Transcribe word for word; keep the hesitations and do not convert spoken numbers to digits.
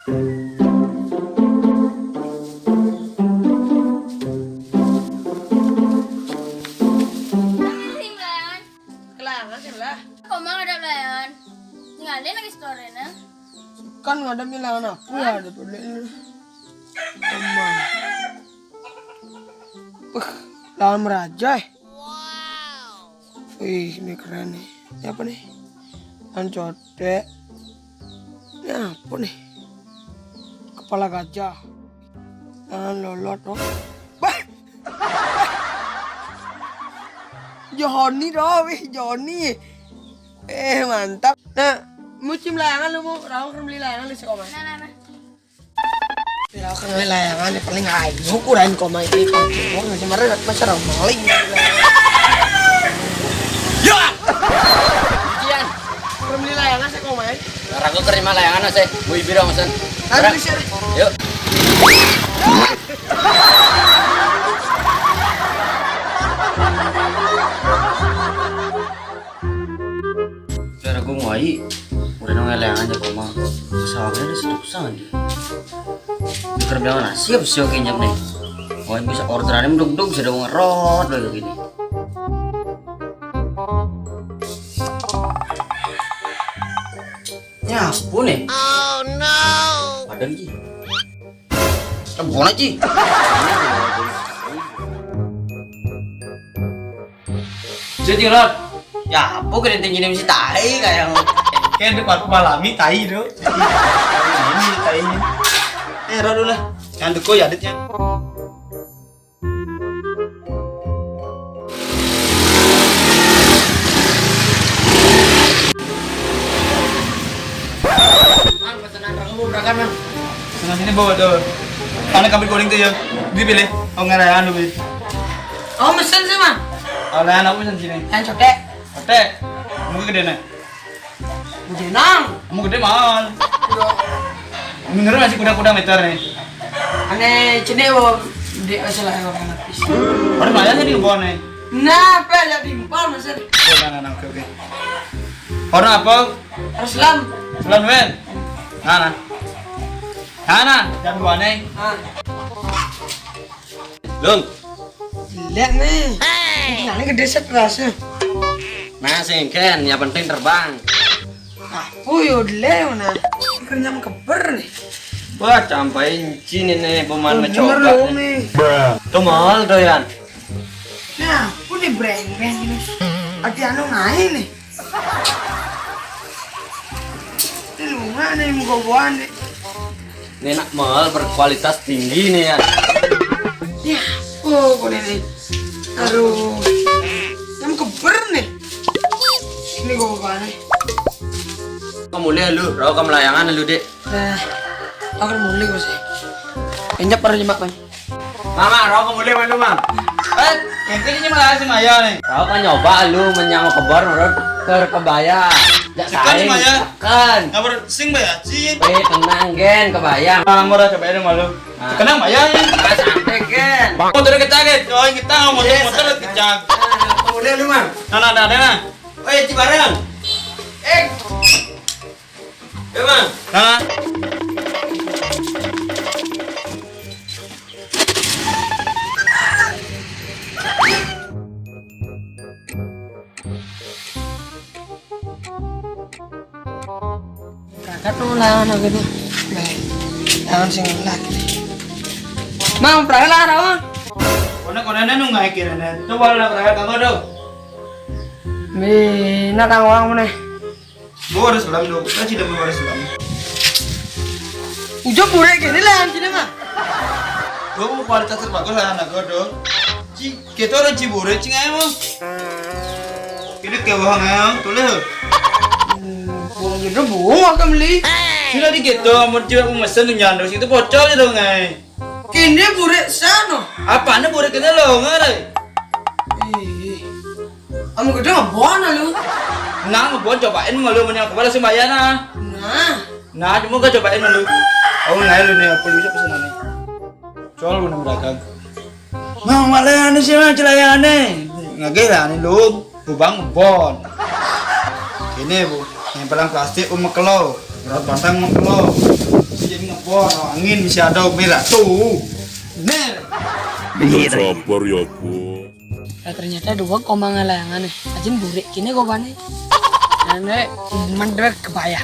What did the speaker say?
Kelayangan sih lah. Kok mau ada layangan? Tinggalin lagi story-nya. Kan nggak ada bilangan aku ya, ada peduli. Emang. Wah, layangan raja, eh. Wih, ini keren nih. Ini apa nih? Layangan codek. Ini apa nih? Kepala gajah. Layangan lolot, oh. Bah. Joni dong, wih, Joni. Eh, mantap. Nah, musim layangan lu mau, rawang kan beli layangan di sekolah. Nah, nah, nah. Ya, kan layangan ya, paling ayo kurain koma ini. Wong aja mara masa orang maling. Ya. Jian. Belum beli layangan saya koma. Orang aku terima layangan saya. Bu Ibi dong pesan. Nanti. Yuk. Cara gue ngoi, udah nong layangan aja koma. Pesawatnya udah satu pesan dia. Kerja nasi apa sih oke nyap nih? Wah, bisa orderannya menduk-duk, bisa dong ngerot lagi gini. Ya ampun nih. Oh no. Padahal sih. Bukan aja. Jadi, Rod, ya apa kena tinggi ini mesti tai kayak kayak di parfum alami tai itu. Ini tai ini. Eh, Rod, dulu lah. Jangan deko ya, Dit, ya. Mang, pesanan rokok berakan, Mang. Pesanan sini bawa tuh. Mana kabel kuning tuh ya? Dipilih. Oh, ngerayan lu, Bit. Oh, mesen sih, Mang. Oh, layan apa mesen sini? Yang codek. Codek. Kamu gede nih. Gede nang. Kamu gede mal. Menurut masih kuda-kuda meter nih. Ane cene wo. Gede asal ayo anak pis. Baru malah sih di kebon nih. Nah, apa ya di empal mesen? Oh, nah, nah, nah, oke, oke. Orang apa? Harus lam. Bulan wen. Nah, nah. Nah, nah, jam dua nih. Ah. Lung. Lihat nih. Nah, ini gede set rasanya. Nah, sing kan, yang penting terbang. Aku yo dile mana? Kerja keber nih. Wah, campain cini nih, peman mencoba nih. Tuh mahal tuh, Yan. Nah, aku nih breng-breng ini. Ati anu naik nih. Ini lu nggak nih, muka buan nih. Ini enak mahal, berkualitas tinggi nih ya. Ya, oh, kok ini. Aduh. Yang keber nih. Ini gua buka nih. Kamu lihat lu, rawa kemelayangan lu, Dek. Nah, aku mulai gua sih. Injak pada nyemak, Bang. Mama, rokok mulai mana, Mang? Eh, yang ini malah si Maya nih. Kau kan nyoba lu menyang kebor menurut ke kebaya. Jak saing. Maya. Kan. Kabar sing Maya, sing. Eh, tenang, Gen, kebaya. Nah, murah coba ini malu. Nah. Kenang Maya nih. Nah, santai, Gen. Motor kita, Gen. Oh, kita motor, motor kencang. Nah, mulai lu, Mang. Nah, nah, nah, nah. Oh, ya, Cibareng. Eh. Ya, Mang. Hah? Kakak tuh lawan aku tuh. Baik. Lawan sing lagi. Mang, perahu lah, lawan. Kone-konene nunggu akhirnya. Coba lah perahu kamu tuh. Mina kang wang meneh. Gua harus selam dong. Kan tidak mau harus selam. Ujo burek gini lah anjingnya mah. Gua mau kualitas terbagus lah anak gua dong. Ci, kita orang Cibure, cing aja mau. Kita ke bawah aja, tuh leh. Buang gitu, buang akan beli. Sudah di gitu, mau coba mau mesen tuh nyandung, itu bocor gitu ngai. Kini burek sana. Apaan burek kini lo ngai? Ih. Kamu gede ngebon lu. Nah, ngebon cobain malu menyang kepala si Bayana. Nah. Nah, cuma gua cobain malu. Oh, nah lu nih, aku bisa pesan nih. Soal lu nang dagang. Nah, malah anu sih mah celayane. Ngagih lah nih lu, lubang ngebon. Ini, Bu, yang pelang plastik um mekelo, berat batang mekelo. Jin ngebor, angin bisa ada merah tuh. Bener. Iya, sabar ya, Bos. Lah ternyata dua koma ngalayangan nih. Ajin burik kini kok bane. Ane mandek kebayah.